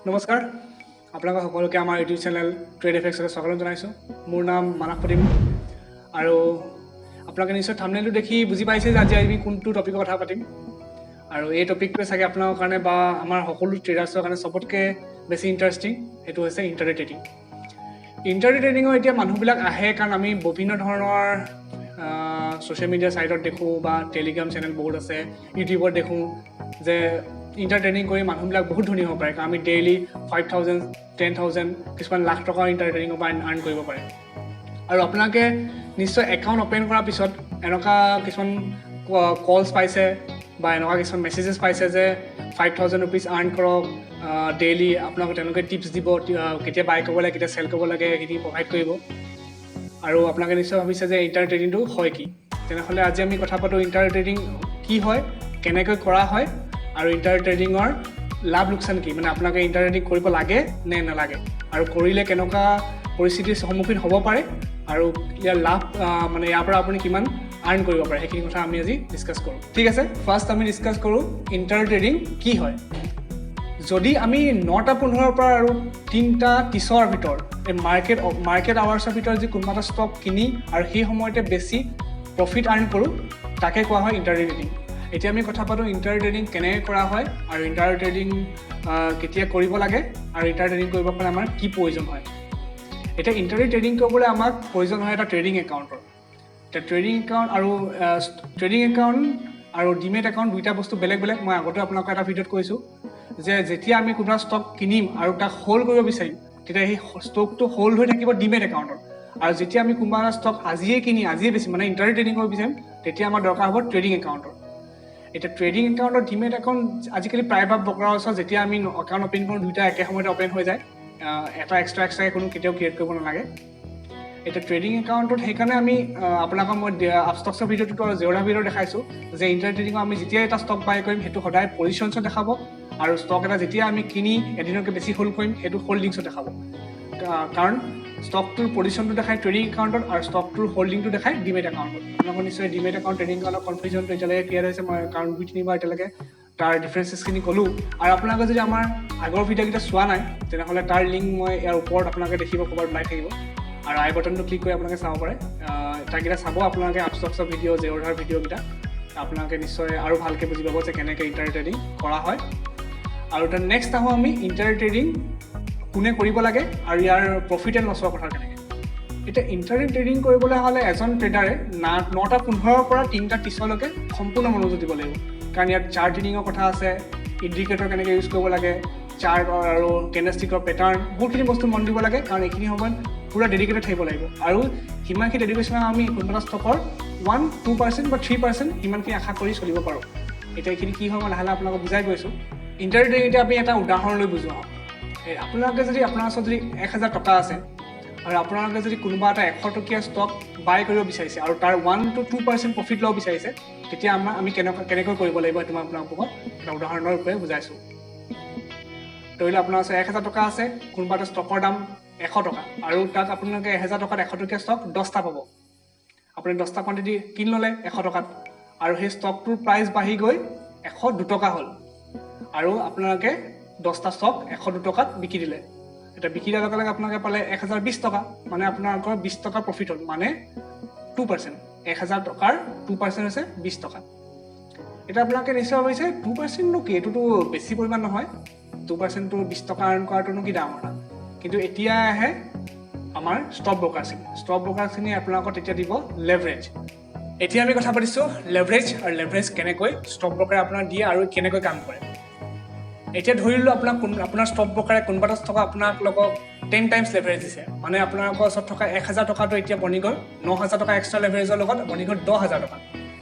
নমস্কাৰ, আপোনালোক সকলোকে আমাৰ ইউটিউব চেনেল ট্ৰেড এফেক্সলৈ স্বাগতম জনাইছোঁ। মোৰ নাম মানস প্ৰতিম আৰু আপোনালোকে নিশ্চয় থাম্বনেইলটো দেখি বুজি পাইছে যে আজি আমি কোনটো টপিকৰ কথা পাতিম। আৰু এই টপিকটোৱে চাগে আপোনালোকৰ কাৰণে বা আমাৰ সকলো ট্ৰেডাৰ্ছৰ কাৰণে চবতকৈ বেছি ইণ্টাৰেষ্টিং, সেইটো হৈছে ইণ্টাৰডে ট্ৰেডিং। ইণ্টাৰডে ট্ৰেডিঙৰ এতিয়া মানুহবিলাক আহে কাৰণ আমি বিভিন্ন ধৰণৰ ছ'চিয়েল মিডিয়া ছাইটত দেখোঁ বা টেলিগ্ৰাম চেনেল বহুত আছে, ইউটিউবত দেখোঁ যে ইণ্টাৰ ট্ৰেডিং কৰি মানুহবিলাক বহুত ধনী হ'ব পাৰে, কাৰণ আমি ডেইলি 5,000, 10,000, কিছুমান লাখ টকাও ইণ্টাৰ ট্ৰেডিঙৰ পৰা আৰ্ণ কৰিব পাৰে। আৰু আপোনালোকে নিশ্চয় একাউণ্ট অ'পেন কৰাৰ পিছত এনেকুৱা কিছুমান কলছ পাইছে বা এনেকুৱা কিছুমান মেছেজেছ পাইছে যে ₹5,000 আৰ্ণ কৰক ডেইলি, আপোনাক তেওঁলোকে টিপছ দিব, কেতিয়া বাই কৰিব লাগে, কেতিয়া চেল কৰিব লাগে, সেইখিনি প্ৰভাইড কৰিব। আৰু আপোনালোকে নিশ্চয় ভাবিছে যে ইণ্টাৰ ট্ৰেডিংটো হয় কি। তেনেহ'লে আজি আমি কথা পাতোঁ ইণ্টাৰ ট্ৰেডিং কি হয়, কেনেকৈ কৰা হয় আৰু ইণ্টাৰ ট্ৰেডিঙৰ লাভ লোকচান কি, মানে আপোনালোকে ইণ্টাৰ ট্ৰেডিং কৰিব লাগে নে নালাগে আৰু কৰিলে কেনেকুৱা পৰিস্থিতিৰ সন্মুখীন হ'ব পাৰে আৰু ইয়াৰ লাভ মানে ইয়াৰ পৰা আপুনি কিমান আৰ্ণ কৰিব পাৰে, সেইখিনি কথা আমি আজি ডিছকাছ কৰোঁ। ঠিক আছে, ফাৰ্ষ্ট আমি ডিছকাছ কৰোঁ ইণ্টাৰ ট্ৰেডিং কি হয়। যদি আমি 9টা 15ৰ পৰা আৰু 3টা 30ৰ ভিতৰত এই মাৰ্কেট মাৰ্কেট আৱাৰ্ছৰ ভিতৰত যদি কোনোবা এটা ষ্টক কিনি আৰু সেই সময়তে বেছি প্ৰফিট আৰ্ণ কৰোঁ, তাকে কোৱা হয় ইণ্টাৰ ট্ৰেডিং। এতিয়া আমি কথা পাতোঁ ইণ্টাৰ ট্ৰেডিং কেনেকৈ কৰা হয় আৰু ইণ্টাৰ ট্ৰেডিং কেতিয়া কৰিব লাগে আৰু ইণ্টাৰ ট্ৰেডিং কৰিবৰ কাৰণে আমাৰ কি প্ৰয়োজন হয়। এতিয়া ইণ্টাৰ ট্ৰেডিং কৰিবলৈ আমাক প্ৰয়োজন হয় এটা ট্ৰেডিং একাউণ্টৰ। এতিয়া ট্ৰেডিং একাউণ্ট আৰু ট্ৰেডিং একাউণ্ট আৰু ডিমেট একাউণ্ট দুইটা বস্তু বেলেগ বেলেগ। মই আগতে আপোনালোকক এটা ভিডিঅ'ত কৈছোঁ যে যেতিয়া আমি কোনোবা ষ্টক কিনিম আৰু তাক হোল্ড কৰিব বিচাৰিম, তেতিয়া সেই ষ্টকটো হোল্ড হৈ থাকিব ডিমেট একাউণ্টত। আৰু যেতিয়া আমি কোনোবা এটা ষ্টক আজিয়ে কিনি আজিয়ে বেচিম, মানে ইণ্টাৰ ট্ৰেডিং কৰিব বিচাৰিম, তেতিয়া আমাৰ দৰকাৰ হ'ব ট্ৰেডিং একাউণ্টৰ। এতিয়া ট্ৰেডিং একাউণ্টৰ ডিমেট একাউণ্ট আজিকালি প্ৰায়ভাগ ব্ৰকাৰৰ ওচৰত যেতিয়া আমি একাউণ্ট অ'পেন কৰোঁ, দুইটা একে সময়তে অ'পেন হৈ যায়। এটা এক্সট্ৰা এক্সট্ৰাকৈ কোনো কেতিয়াও ক্ৰিয়েট কৰিব নালাগে। এতিয়া ট্ৰেডিং একাউণ্টত সেইকাৰণে আমি আপোনালোকক মই আপষ্টক্সৰ ভিডিঅ'টোতো আৰু জেৰ'ধা ভিডিঅ' দেখাইছোঁ যে ইণ্টাৰ ট্ৰেডিঙৰ আমি যেতিয়া এটা ষ্টক বাই কৰিম, সেইটো সদায় পজিশ্যনছত দেখাব আৰু ষ্টক এটা যেতিয়া আমি কিনি এদিনতকৈ বেছি হোল্ড কৰিম, সেইটো হোল্ডিংছত দেখাব। কাৰণ ষ্টকটোৰ পজিশ্যনটো দেখায় ট্ৰেডিং একাউণ্টত আৰু ষ্টকটোৰ হোল্ডিংটো দেখায় ডিমেট একাউণ্টত। আপোনালোকৰ নিশ্চয় ডিমেট একাউণ্ট, ট্ৰেডিং একাউণ্টৰ কনফিউজনটো এতিয়ালৈকে ক্লিয়াৰ হৈছে মই, কাৰণ দুই তিনিবাৰ এতিয়ালৈকে তাৰ ডিফাৰেঞ্চেছখিনি ক'লোঁ। আৰু আপোনালোকে যদি আমাৰ আগৰ ভিডিঅ'কেইটা চোৱা নাই, তেনেহ'লে তাৰ লিংক মই ইয়াৰ ওপৰত আপোনালোকে দেখিব ক'ৰবাত ওলাই থাকিব আৰু আই বাটনটো ক্লিক কৰি আপোনালোকে চাব পাৰে। তাৰকেইটা চাব আপোনালোকে, আপষ্টক্সৰ ভিডিঅ', জেৰ'ধাৰ ভিডিঅ'কেইটা, আপোনালোকে নিশ্চয় আৰু ভালকৈ বুজি পাব যে কেনেকৈ ইণ্টাৰ ট্ৰেডিং কৰা হয়। আৰু তাৰ নেক্সট আহোঁ আমি ইণ্টাৰ ট্ৰেডিং কোনে কৰিব লাগে আৰু ইয়াৰ প্ৰফিট এণ্ড লছৰ কথা কেনেকৈ। এতিয়া ইণ্টাৰডে ট্ৰেডিং কৰিবলৈ হ'লে এজন ট্ৰেডাৰে 9টা 15ৰ পৰা 3টা 30লৈকে সম্পূৰ্ণ মনোযোগ দিব লাগিব, কাৰণ ইয়াত চাৰ্ট ৰিডিঙৰ কথা আছে, ইণ্ডিকেটৰ কেনেকৈ ইউজ কৰিব লাগে, চাৰ্ট আৰু কেণ্ডেলষ্টিকৰ পেটাৰ্ণ, বহুতখিনি বস্তু মন দিব লাগে, কাৰণ এইখিনি সময়ত পূৰা ডেডিকেটেড থাকিব লাগিব। আৰু সিমানখিনি ডেডিকেশ্যন আমি কোনোবা এটা ষ্টকৰ 1-2% বা 3% সিমানখিনি আশা কৰি চলিব পাৰোঁ। এতিয়া এইখিনি কি হয়, মই লাহে লাহে আপোনালোকক বুজাই গৈছোঁ। ইণ্টাৰ ট্ৰেডিং এতিয়া আমি এটা উদাহৰণ লৈ বুজোঁ আহক। এই আপোনালোকে যদি আপোনাৰ ওচৰত যদি 1000 টকা আছে আৰু আপোনালোকে যদি কোনোবা এটা 100 টকীয়া ষ্টক বাই কৰিব বিচাৰিছে আৰু তাৰ 1 টু 2% প্ৰফিট ল'ব বিচাৰিছে, তেতিয়া আমি কেনেকৈ কৰিব লাগিব, সেইটো মই আপোনালোকক এটা উদাহৰণৰ ৰূপে বুজাইছোঁ। ধৰি লওক আপোনাৰ ওচৰত 1000 টকা আছে, কোনোবা এটা ষ্টকৰ দাম 100 টকা আৰু তাত আপোনালোকে 1000 টকাত 100 টকীয়া ষ্টক 10টা পাব। আপুনি 10টা কোৱাণ্টিটি কিনি ল'লে 100 টকাত আৰু সেই ষ্টকটোৰ প্ৰাইচ বাঢ়ি গৈ 102 টকা হ'ল আৰু আপোনালোকে 10টা ষ্টক 102 টকাত বিকি দিলে। এতিয়া বিকি দিয়াৰ লগে লগে আপোনালোকে পালে 1020 টকা, মানে আপোনালোকৰ 20 টকা প্ৰফিট হ'ল, মানে 2%। 1000 টকাৰ 2% হৈছে 20 টকা। এতিয়া আপোনালোকে নিশ্চয় ভাবিছে, 2%নো কি, এইটোতো বেছি পৰিমাণ নহয়, 2%টো 20 টকা আৰ্ণ কৰাটোনো কি ডাঙৰ কথা। কিন্তু এতিয়া আহে আমাৰ ষ্টক ব্ৰকাৰখিনি। ষ্টক ব্ৰকাৰখিনি আপোনালোকক তেতিয়া দিব লেভাৰেজ। এতিয়া আমি কথা পাতিছোঁ লেভাৰেজ আৰু লেভাৰেজ কেনেকৈ ষ্টক ব্ৰকাৰে আপোনাক দিয়ে আৰু কেনেকৈ কাম কৰে। এতিয়া ধৰি ললোঁ আপোনাক কোন আপোনাৰ ষ্টক ব্ৰকাৰে কোনোবা এটা ষ্টক আপোনালোকক 10 টাইমছ লেভাৰেজ দিছে, মানে আপোনালোকৰ ওচৰত থকা 1000 টকাটো এতিয়া বনি গ'ল 9000 টকা, এক্সট্ৰা লেভাৰেজৰ লগত বনি গ'ল 10,000 টকা।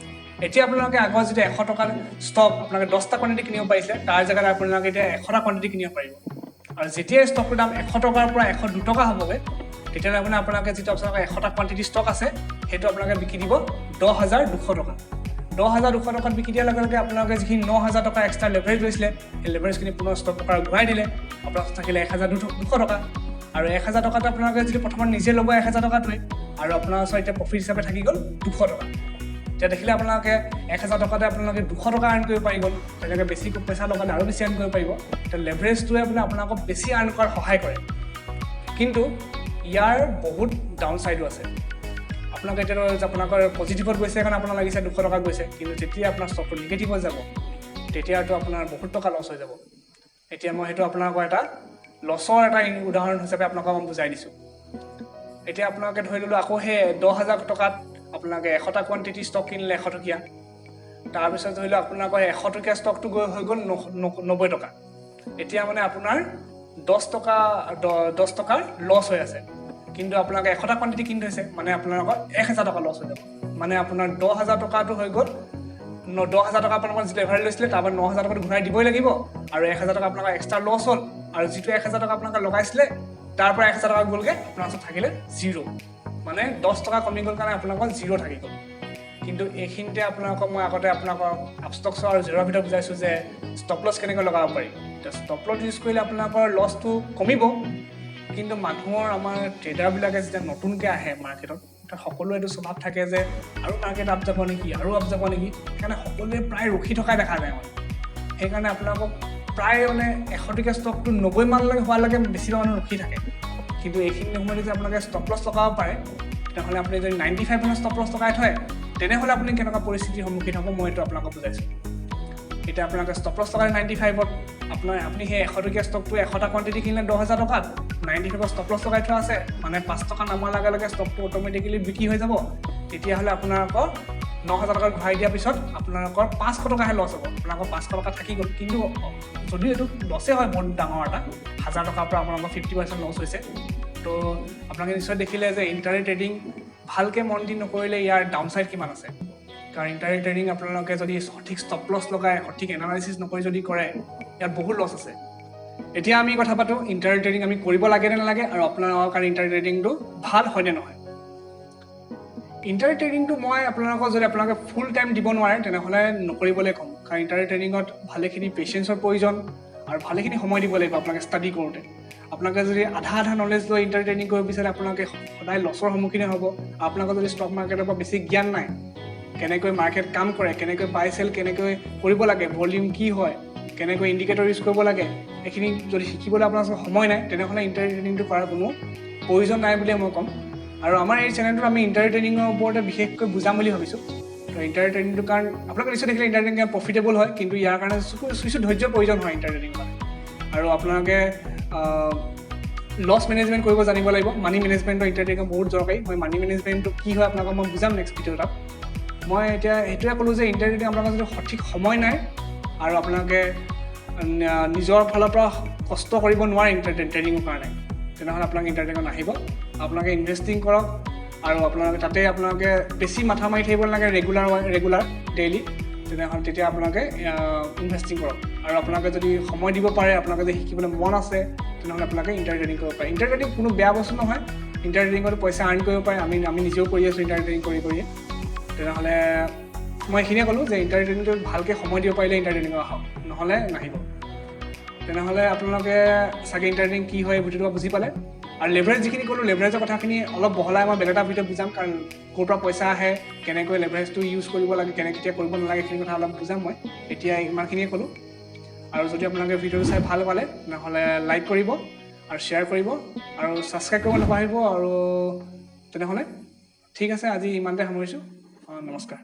এতিয়া আপোনালোকে আগৰ যিটো 100 টকাৰ ষ্টক আপোনালোকে 10টা কোৱাণ্টিটি কিনিব পাৰিছিলে, তাৰ জেগাত আপোনালোকে এতিয়া 100টা কোৱাণ্টিটি কিনিব পাৰিব। আৰু যেতিয়াই ষ্টকটোৰ দাম 100 টকাৰ পৰা 102 টকা হ'বগৈ, তেতিয়াহ'লে আপোনালোকে যিটো আপোনালোকৰ 100টা কোৱাণ্টিটি ষ্টক আছে, সেইটো আপোনালোকে বিকি দিব 10,200 টকা। 10,200 টকাত বিকি দিয়াৰ লগে লগে আপোনালোকে যিখিনি 9000 টকা এক্সট্ৰা লেভাৰেজ লৈছিলে, সেই লেভাৰেজখিনি পুনৰ ষ্টক ব্ৰকাৰে ঘূৰাই দিলে। আপোনাৰ ওচৰত থাকিলে 1200 টকা। আৰু 1000 টকাটো আপোনালোকে যদি প্ৰথমত নিজে ল'ব 1000 টকাটোৱে আৰু আপোনাৰ ওচৰত এতিয়া প্ৰফিট হিচাপে থাকি গ'ল 200 টকা। এতিয়া দেখিলে আপোনালোকে 1000 টকাতে আপোনালোকে 200 টকা আৰ্ণ কৰিব পাৰি গ'ল। তেনেকৈ বেছি পইচা লগালে আৰু বেছি আৰ্ণ কৰিব পাৰিব। এতিয়া লেভাৰেজটোৱে মানে আপোনালোকক বেছি আৰ্ণ কৰাত সহায় কৰে, কিন্তু ইয়াৰ বহুত ডাউন ছাইডো আছে। আপোনালোকে এতিয়া আপোনালোকৰ পজিটিভত গৈছে কাৰণে আপোনাৰ লাগিছে 200 টকা গৈছে, কিন্তু যেতিয়া আপোনাৰ ষ্টকটো নিগেটিভত যাব, তেতিয়াতো আপোনাৰ বহুত টকা লছ হৈ যাব। এতিয়া মই সেইটো আপোনালোকৰ এটা লছৰ এটা উদাহৰণ হিচাপে আপোনালোকক মই বুজাই দিছোঁ। এতিয়া আপোনালোকে ধৰি ল'লোঁ আকৌ সেই 10,000 টকাত আপোনালোকে 100টা কোৱান্টিটি ষ্টক কিনিলে 100 টকীয়া। তাৰপিছত ধৰি লওক আপোনালোকৰ 100 টকীয়া ষ্টকটো গৈ হৈ গ'ল 90 টকা। এতিয়া মানে আপোনাৰ 10 টকা, 10 টকাৰ লছ হৈ আছে, কিন্তু আপোনালোকে 100টা কোৱান্টিটি কিনি থৈছে, মানে আপোনালোকৰ 1000 টকা লছ হৈ যাব। মানে আপোনাৰ 10,000 টকাটো হৈ গ'ল 10,000 টকা আপোনালোকৰ যিটো লেভাৰেজ লৈছিলে, তাৰপৰা 9000 টকাটো ঘূৰাই দিবই লাগিব আৰু 1000 টকা আপোনালোকৰ এক্সট্ৰা লছ হ'ল। আৰু যিটো 1000 টকা আপোনালোকে লগাইছিলে, তাৰ পৰা 1000 টকা গ'লগৈ, আপোনাৰ ওচৰত থাকিলে জিৰ'। মানে 10 টকা কমি গ'ল কাৰণে আপোনালোকৰ জিৰ' থাকি গ'ল। কিন্তু এইখিনিতে আপোনালোকক মই আগতে আপোনালোকক আপষ্টক্সৰ আৰু জিৰ'ৰ ভিতৰত বুজাইছোঁ যে ষ্টপ লছ কেনেকৈ লগাব পাৰি। এতিয়া ষ্টপ লছ ইউজ কৰিলে আপোনালোকৰ লছটো কমিব, কিন্তু মানুহৰ আমাৰ ট্ৰেডাৰবিলাকে যেতিয়া নতুনকৈ আহে মাৰ্কেটত, তাত সকলোৰে এইটো স্বভাৱ থাকে যে আৰু মাৰ্কেট আপ যাব নেকি, আৰু আপ যাব নেকি। সেইকাৰণে সকলোৱে প্ৰায় ৰখি থকাই দেখা যায়। মানে সেইকাৰণে আপোনালোকক প্ৰায় মানে 100 টকীয়া ষ্টকটো 90 মানলৈকে হোৱালৈকে বেছিভাগ মানুহ ৰখি থাকে। কিন্তু এইখিনি সময়তে যে আপোনালোকে ষ্টপ লছ লগাব পাৰে, তেনেহ'লে আপুনি যদি 95 মানত ষ্টপ লছ লগাই থয়, তেনেহ'লে আপুনি কেনেকুৱা পৰিস্থিতিৰ সন্মুখীন হ'ব, মই এইটো আপোনালোকক বুজাইছোঁ। এতিয়া আপোনালোকে ষ্টপ লছ লগালে 95ত আপুনি সেই 100 টকীয়া ষ্টকটো 100টা কোৱান্টিটি কিনিলে 10,000 টকাত, 95ত ষ্টপ লছ লগাই থোৱা আছে, মানে 5 টকা নমাৰ লগে লগে ষ্টকটো অট'মেটিকেলি বিক্ৰী হৈ যাব। তেতিয়াহ'লে আপোনালোকৰ 9000 টকা ঘূৰাই দিয়াৰ পিছত আপোনালোকৰ 500 টকাহে লছ হ'ব, আপোনালোকৰ 500 টকা থাকি গ'ল। কিন্তু যদিও এইটো লছেই হয় বহুত ডাঙৰ এটা, 1000 টকাৰ পৰা আপোনালোকৰ 50% লছ হৈছে। তো আপোনালোকে নিশ্চয় দেখিলে যে ইণ্টাৰডে ট্ৰেডিং ভালকৈ মন দি নকৰিলে ইয়াৰ ডাউন চাইড কিমান আছে। কাৰণ ইণ্টাৰডে ট্ৰেডিং আপোনালোকে যদি সঠিক ষ্টপ লছ লগাই, সঠিক এনালাইচিছ নকৰি যদি কৰে, ইয়াত বহুত লছ আছে। এতিয়া আমি কথা পাতোঁ ইণ্টাৰডে ট্ৰেডিং আমি কৰিব লাগে নে নালাগে আৰু আপোনালোকৰ কাৰণে ইণ্টাৰডে ট্ৰেডিংটো ভাল হয়নে নহয়। ইণ্টাৰডে ট্ৰেডিংটো মই আপোনালোকক, যদি আপোনালোকে ফুল টাইম দিব নোৱাৰে, তেনেহ'লে নকৰিবলৈ ক'ম। কাৰণ ইণ্টাৰডে ট্ৰেডিঙত ভালেখিনি পেচেঞ্চৰ প্ৰয়োজন আৰু ভালেখিনি সময় দিব লাগিব আপোনালোকে ষ্টাডি কৰোঁতে। আপোনালোকে যদি আধা আধা নলেজ লৈ ইণ্টাৰডে ট্ৰেডিং কৰিব বিচাৰে, আপোনালোকে সদায় লছৰ সন্মুখীনে হ'ব। আপোনালোকৰ যদি ষ্টক মাৰ্কেটৰ পৰা বেছি জ্ঞান নাই, কেনেকৈ মাৰ্কেট কাম কৰে, কেনেকৈ বাই চেল কেনেকৈ কৰিব লাগে, ভলিউম কি হয়, কেনেকৈ ইণ্ডিকেটৰ ইউজ কৰিব লাগে, এইখিনি যদি শিকিবলৈ আপোনাৰ ওচৰত সময় নাই, তেনেহ'লে ইণ্টাৰডে ট্ৰেডিংটো কৰাৰ কোনো প্ৰয়োজন নাই বুলিয়ে মই ক'ম। আৰু আমাৰ এই চেনেলটোত আমি ইণ্টাৰডে ট্ৰেডিঙৰ ওপৰতে বিশেষকৈ বুজাম বুলি ভাবিছোঁ। তো ইণ্টাৰডে ট্ৰেডিংটো, কাৰণ আপোনালোকে নিশ্চয় দেখিলে ইণ্টাৰডে ট্ৰেডিং প্ৰফিটেবল হয়, কিন্তু ইয়াৰ কাৰণে কিছু ধৈৰ্যৰ প্ৰয়োজন হয় ইণ্টাৰডে ট্ৰেডিং কাৰণে। আৰু আপোনালোকে লছ মেনেজমেণ্ট কৰিব জানিব লাগিব। মানি মেনেজমেণ্টৰ ইণ্টাৰডে ট্ৰেডিঙৰ বহুত দৰকাৰী। মই মানি মেনেজমেণ্টটো কি হয় আপোনালোকক মই বুজাম নেক্সট ভিডিঅ' এটাত। মই এতিয়া সেইটোৱে ক'লোঁ যে ইণ্টাৰডে ট্ৰেডিং আপোনালোকৰ যদি সঠিক সময় নাই আৰু আপোনালোকে নিজৰ ফালৰ পৰা কষ্ট কৰিব নোৱাৰে ইণ্টাৰডে ট্ৰেডিঙৰ কাৰণে, তেনেহ'লে আপোনালোকে ইণ্টাৰডে ট্ৰেডিঙত নাহিব। আপোনালোকে ইনভেষ্টিং কৰক আৰু আপোনালোকে তাতে আপোনালোকে বেছি মাথা মাৰি থাকিব নালাগে ৰেগুলাৰ ৰেগুলাৰ ডেইলি। তেনেহ'লে তেতিয়া আপোনালোকে ইনভেষ্টিং কৰক। আৰু আপোনালোকে যদি সময় দিব পাৰে, আপোনালোকে যদি শিকিবলৈ মন আছে, তেনেহ'লে আপোনালোকে ইণ্টাৰডে ট্ৰেডিং কৰিব পাৰে। ইণ্টাৰডে ট্ৰেডিং কোনো বেয়া বস্তু নহয়। ইণ্টাৰডে ট্ৰেডিঙত পইচা আৰ্ণ কৰিব পাৰে। আমি আমি নিজেও কৰি আছোঁ ইণ্টাৰডে ট্ৰেডিং কৰি কৰিয়ে। তেনেহ'লে মই এইখিনিয়ে ক'লোঁ যে ইণ্টাৰডে ট্ৰেডিংটো ভালকৈ সময় দিব পাৰিলে ইণ্টাৰডে ট্ৰেডিঙত আহক, নহ'লে নাহিব। তেনেহ'লে আপোনালোকে চাগে ইণ্টাৰডে ট্ৰেডিং কি হয় এই ভিডিঅ'টো বুজি পালে। আৰু লেভাৰেজ যিখিনি ক'লোঁ, লেভাৰেজৰ কথাখিনি অলপ বহলাই মই বেলেগ এটা ভিডিঅ'ত বুজাম। কাৰণ ক'ৰ পৰা পইচা আহে, কেনেকৈ লেভাৰেজটো ইউজ কৰিব লাগে, কেনেকৈ কেতিয়া কৰিব নালাগে, এইখিনি কথা অলপ বুজাম মই। এতিয়া ইমানখিনিয়ে ক'লোঁ। আৰু যদি আপোনালোকে ভিডিঅ'টো চাই ভাল পালে, তেনেহ'লে লাইক কৰিব আৰু শ্বেয়াৰ কৰিব আৰু ছাবস্ক্ৰাইব কৰিব নাপাহৰিব। আৰু তেনেহ'লে ঠিক আছে, আজি ইমানতে সামৰিছোঁ। নমস্কাৰ।